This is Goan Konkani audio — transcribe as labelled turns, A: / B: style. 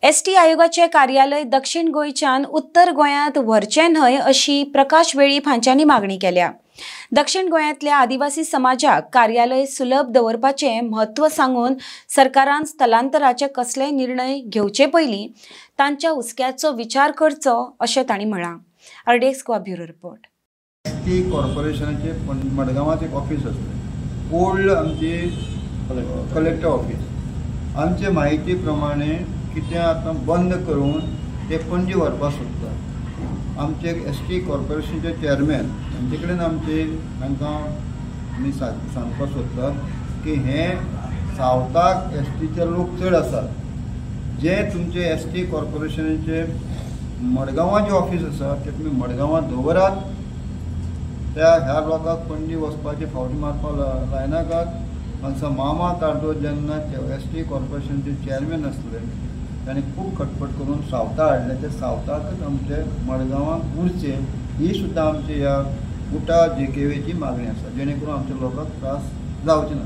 A: एसटी आयोगाचे कार्यालय दक्षिण गोंयच्यान उत्तर गोंयांत व्हरचें न्हय अशी प्रकाश वेळीप हांच्यांनी मागणी केल्या. दक्षिण गोंयांतल्या आदिवासी समाजाक कार्यालय सुलभ दवरपाचें म्हत्व सांगून सरकारान स्थलांतराचे कसलेय निर्णय घेवचे पयलीं तांच्या हुस्क्याचो विचार करचो अशें तांणी म्हळां. RDX Goa bureau report.
B: ST कॉर्पोरेशनाचे मडगांवांत एक ऑफीस आसलें, ओल्ड आमची कलेक्टर ऑफीस. आमचे म्हायती प्रमाणे कितें आतां बंद करून ते पणजी व्हरपाक सोदतात. आमचे एस टी कॉर्पोरेशनचे चेअरमॅन तांचे कडेन आमचे तांकां आमी सांगपाक सोदतात की हें सावथाक एस टीचे लोक चड आसात. जे तुमचे एस टी कॉर्पोरेशनाचे मडगांवां जें ऑफीस आसा तें तुमी मडगांवां दवरात. त्या ह्या लोकांक पणजी वचपाची फावटी मारपाक लायनाकात. हांगसर मामा कार्दोज जेन्ना एस टी कॉर्पोरेशनचे चेअरमॅन आसले ताणें खूब खटपट करून सावथा हाडलें. ते सावथाकच आमचे मडगांवांक उरचें ही सुद्दां आमची ह्या उटा जे के वेची मागणी आसा, जेणे करून आमच्या लोकांक त्रास जावचे ना.